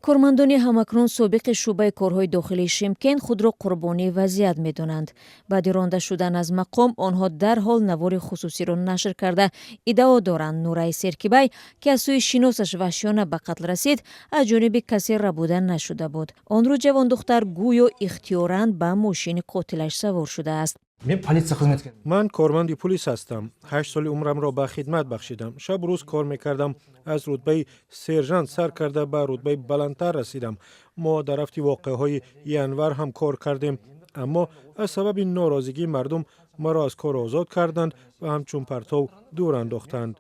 Кормандони ҳамакнун собиқи шӯъбаи корҳои дохилии Шимкент худро қурбонии вазъият медонанд. Баъди ронда шудан аз мақом, онҳо дарҳол навори хусусиро нашр карда, иддао доранд, Нурай Серкибай, ки аз сӯи шиносаш ваҳшиёна ба қатл расид, аз ҷониби касе рабуда нашуда буд. Он рӯз ҷавондухтар гӯё ихтиёран ба мошини қотилаш савор шудааст. Мен полиция қызметкері. Ман корманди пулис ҳастам. 8 соли умрамро ба хидмат бахшидам, шабу рӯз кор мекардам. Аз рутбаи сержант сар карда, ба рутбаи баландтар расидам. Мо дар рафти воқеаҳои январ ҳам кор кардем, аммо аз сабаби норозигии мардум маро аз кор озод карданд ва ҳамчун партов дур андохтанд.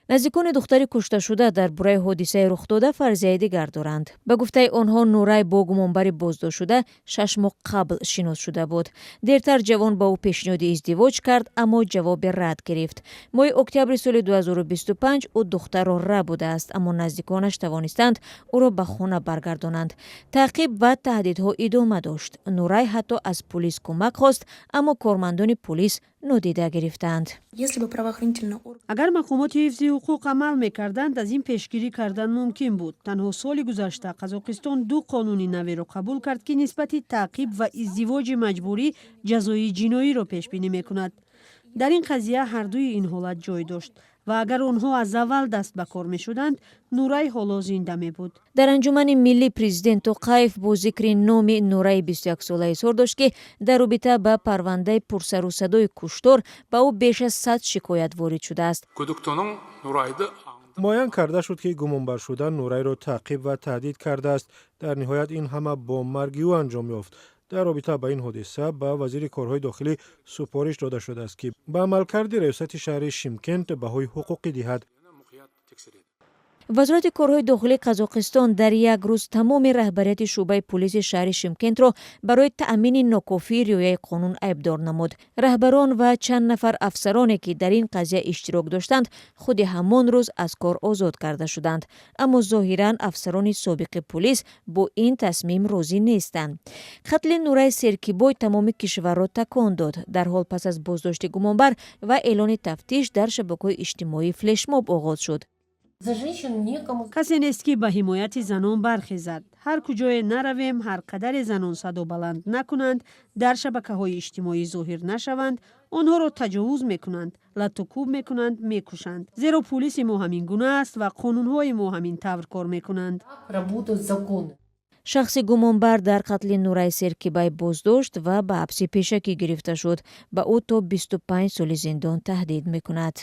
Наздикони духтари кушташуда дар бораи ҳодисаи рухдода фарзияи дигар доранд. Ба гуфтаи онҳо, Нурай бо гумонбари боздоштшуда 6 моҳ қабл шинос шуда буд. Дертар ҷавон ба ӯ пешниҳоди издивоҷ кард, аммо ҷавоби рад гирифт. Моҳи октябри соли 2025 ӯ духтарро рабудааст, аммо наздиконаш тавонистанд ӯро ба хона баргардонанд. Таъқиб ва таҳдидҳо идома дошт. Нурай ҳатто аз пулис кӯмак хост, аммо кормандони пулис нодида гирифтанд. Если бы правоохранительные органы Агар мақомоти ҳифзи ҳуқуқ амал мекарданд, аз ин пешгирӣ кардан мумкин буд. Танҳо соли гузашта Қазоқистон ду қонуни наверо қабул кард, ки нисбати таъқиб ва издивоҷи маҷбурӣ ҷазои ҷиноиро пешбинӣ мекунад. Дар ин қазия ҳардуи ин ҳолат ҷой дошт ва агар онҳо аз аввал даст ба кор мешуданд, Нурай ҳоло зинда мебуд. Дар анҷумани миллӣ президент Тоқаев бо зикри номи Нураи 21-сола изҳор дошт, ки дар робита ба парвандаи пурсарусадои куштор ба ӯ беш аз 100 шикоят ворид шудааст. Күдіктінің Нұрайды Муайян карда шуд, ки гумонбаршуда Нурайро таъқиб ва таҳдид кардааст. Дар ниҳоят ин ҳама бо марги ӯ анҷом ёфт. Дар робита ба ин ҳодиса ба вазири корҳои дохилӣ супориш дода шудааст, ки ба амалкарди раёсати шаҳри Шимкент баҳои ҳуқуқӣ диҳад. Мұқият тексереді. Вазорати корҳои дохилии Қазоқистон дар як рӯз тамоми раҳбарияти шӯъбаи пулиси шаҳри Шимкентро барои таъмини нокофии риояи қонун айбдор намуд. Раҳбарон ва чанд нафар афсароне, ки дар ин қазия иштирок доштанд, худи ҳамон рӯз аз кор озод карда шуданд. Аммо зоҳиран афсарони собиқи пулис бо ин тасмим розӣ нестанд. Қатли Нурай Серкибой тамоми кишварро такон дод. Дарҳол пас аз боздошти гумонбар ва эълони тафтиш дар шабакаҳои иҷтимоӣ флешмоб оғоз шуд. За женщин некому. Касе нест, ки ба ҳимояти занон бархезад. Ҳар куҷое наравем, ҳар қадаре занон садо баланд накунанд, дар шабакаҳои иҷтимоӣ зоҳир нашаванд, онҳоро таҷовуз мекунанд, латтукӯб мекунанд, мекушанд, зеро пулиси мо ҳамин гуна аст ва қонунҳои мо ҳамин тавр кор мекунанд. Работают законы. Шахси гумонбар дар қатли Нурай Серкибай боздошт ва ба ҳабси пешакӣ гирифта шуд. Ба ӯ то 25 соли зиндон таҳдид мекунад.